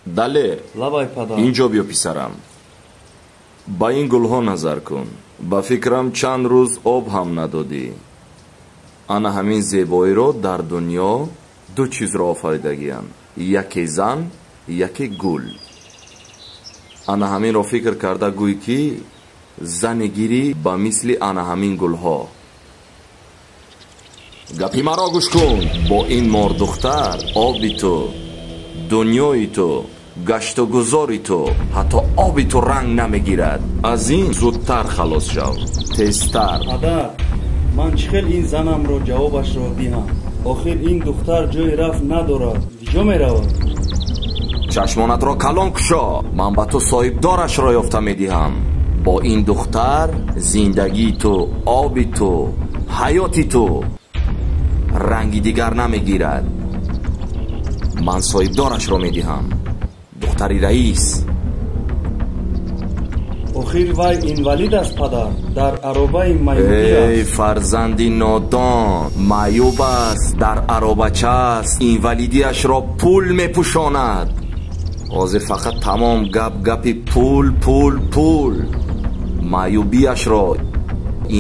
Далер, Лабай, падар. Инҷо биё, писарам. Ба ин гулҳо назар кун. Ба фикрам, чанд рӯз об ҳам надодӣ. Ана ҳамин зебоиро дар дунё ду чизро офаридагиянд: яке зан, яке гул. Ана ҳаминро фикр карда гӯй, ки зане гирӣ ба мисли ана ҳамин гулҳо. Гапи маро гӯш кун. Бо ин мордухтар оби ту, дунёи ту, гашту гузори ту, ҳатто оби ту ранг намегирад. Аз ин зудтар халос шав, тезтар. Падар, ман чӣ хел ин занамро ҷавобашро диҳам? Охир ин духтар ҷои рафт надорад, куҷо меравад? Чашмонатро калон кушо, ман ба ту соҳибдорашро ёфта медиҳам. Бо ин духтар зиндагии ту, оби ту, ҳаёти ту ранги дигар намегирад. Ман соҳибдорашро медиҳам, духтари раис. Охир вай инвалид аст, падар, дар аробаи маъюбӣ Эй аст. Фарзанди нодон, маъюб аст, дар аробача аст, инвалидиашро пул мепӯшонад. Ҳозир фақат тамом гап гапи пул, пул, пул. Маъюбиашро,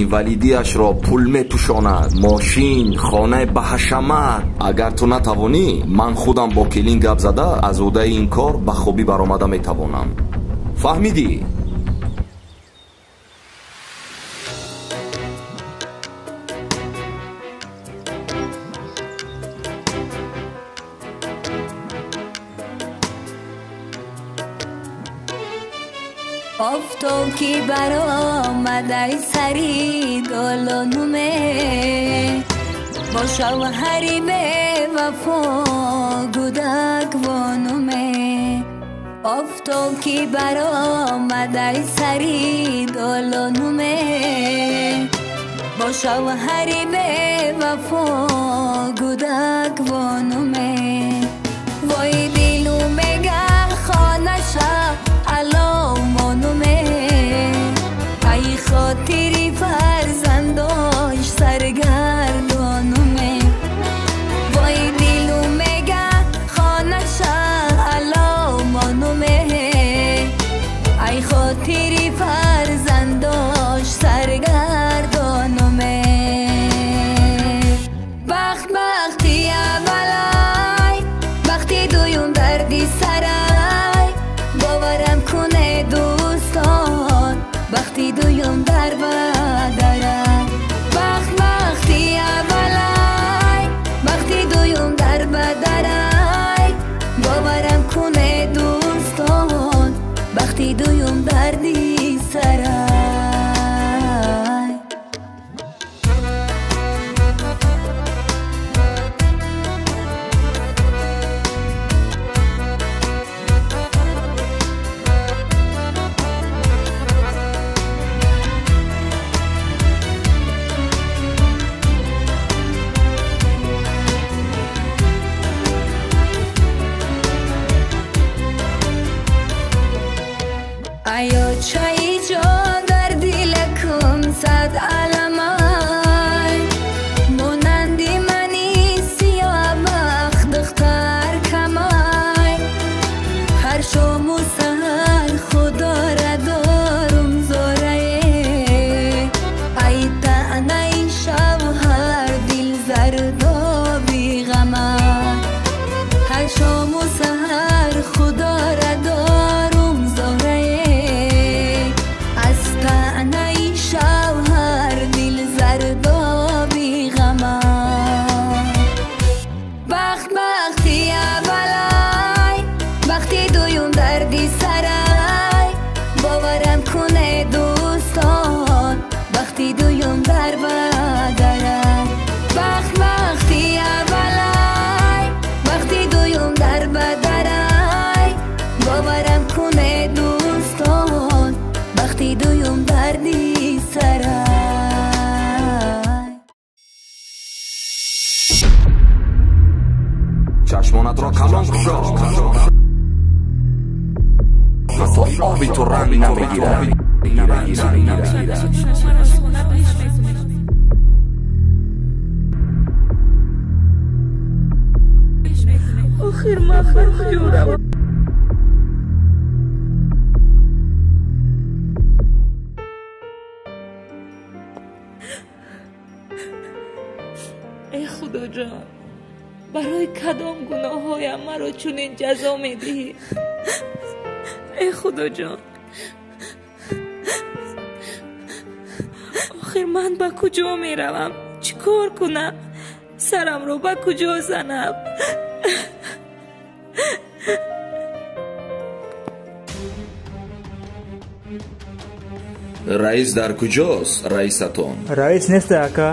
инвалидиашро пул мепӯшонад. Мошин, хонаи баҳашамат. Агар ту натавонӣ, ман худам бо келин гап зада аз ӯҳдаи ин кор ба хубӣ баромада метавонам. Фаҳмидӣ? Офтоб ки баромадай сари долонуме, бо шавҳари бевафо гудак вонуме. Офтоб ки баромадай сари долонуме, бо шавҳари бевафо гудак вонуме. Вой, дилу мега хонаша аломонуме, ай хотири фарзандош саргардонуме. Вой, дилу мега хонаша аломонуме, ай хотири фарзандош саргардонуме. Бахт бахти аввалай, бахти дуюм дарди сарай. Боварам куне, дӯстон, бахти дуюм дар бадарай. Бахт бахти аввалай, бахти дуюм дар бадарай. Боварам куне, дӯстон, бахти дуюм дарди сарай. Аё чаи ҷон дар дилакум сад аламай, монанди мани сиёҳбахт духтар камай. Ҳар шому саҳар худора дорум зорае, ай таънаи шавҳар дил зардоби ғамай. Ҳар шому саҳар худора дорум зорае, аз таънаи шавҳар дил зардоби ғамай. Бахт бахти аввалай, бахти дуюм дарди сарай. Боварам куне, дӯстон, бахти дуюм дар бадарай. Бахт бахти аввалай, бахти дуюм дар бадарай. Боварам куне, дӯстон, бахти дуюм дарди сарай. Чашмонатро калон кушо, ҳатто оби ту ранг намегирад. Охир ман ба куҷо равам? Кадом гуноҳҳоям маро чунин ҷазо медиҳӣ? Эй Худоҷон, охир ман ба куҷо меравам? Чӣ кор кунам? Сарамро ба куҷо занам? Раис дар куҷост, раисатон? Раис нест, ака.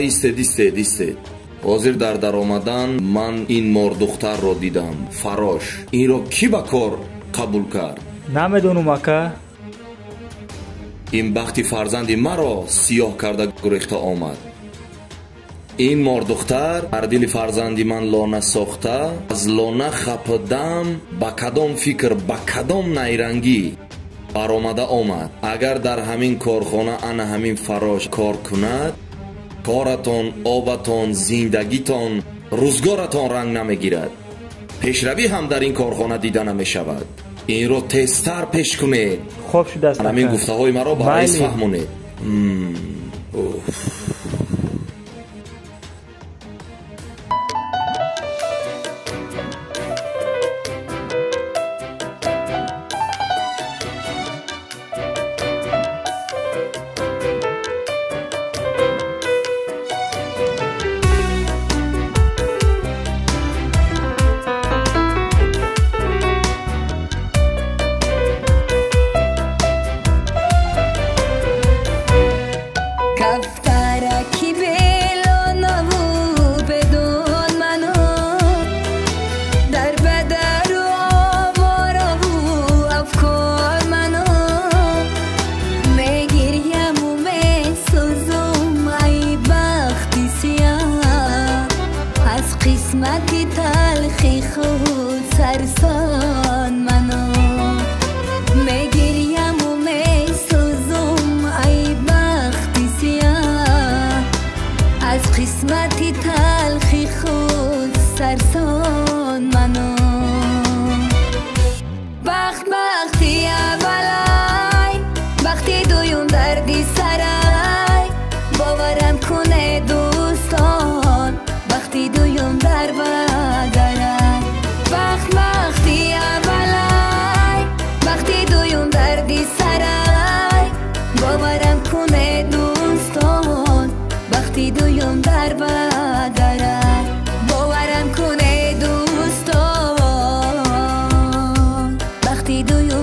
Истед, истед, истед. Ҳозир дар даромадан ман ин мордухтарро дидам. Фарош. Инро кӣ ба кор қабул кард? Намедонам, ака. Ин бахти фарзанди маро сиёҳ карда гурехта омад. Ин мордухтар дар дили фарзанди ман лона сохта, аз лона хапдам ба кадом фикр, ба кадом найрангӣ баромада омад. Агар дар ҳамин корхона ана ҳамин фарош кор кунад, коратон, обатон, зиндагитон, рӯзгоратон ранг намегирад. Пешравӣ ҳам дар ин корхона дида намешавад. Инро тезтар пеш кунед. Хоб шудааст. Ҳамин гуфтаҳои маро ба раис фаҳмонед. Боварам куне дӯстон, бахти дуюм.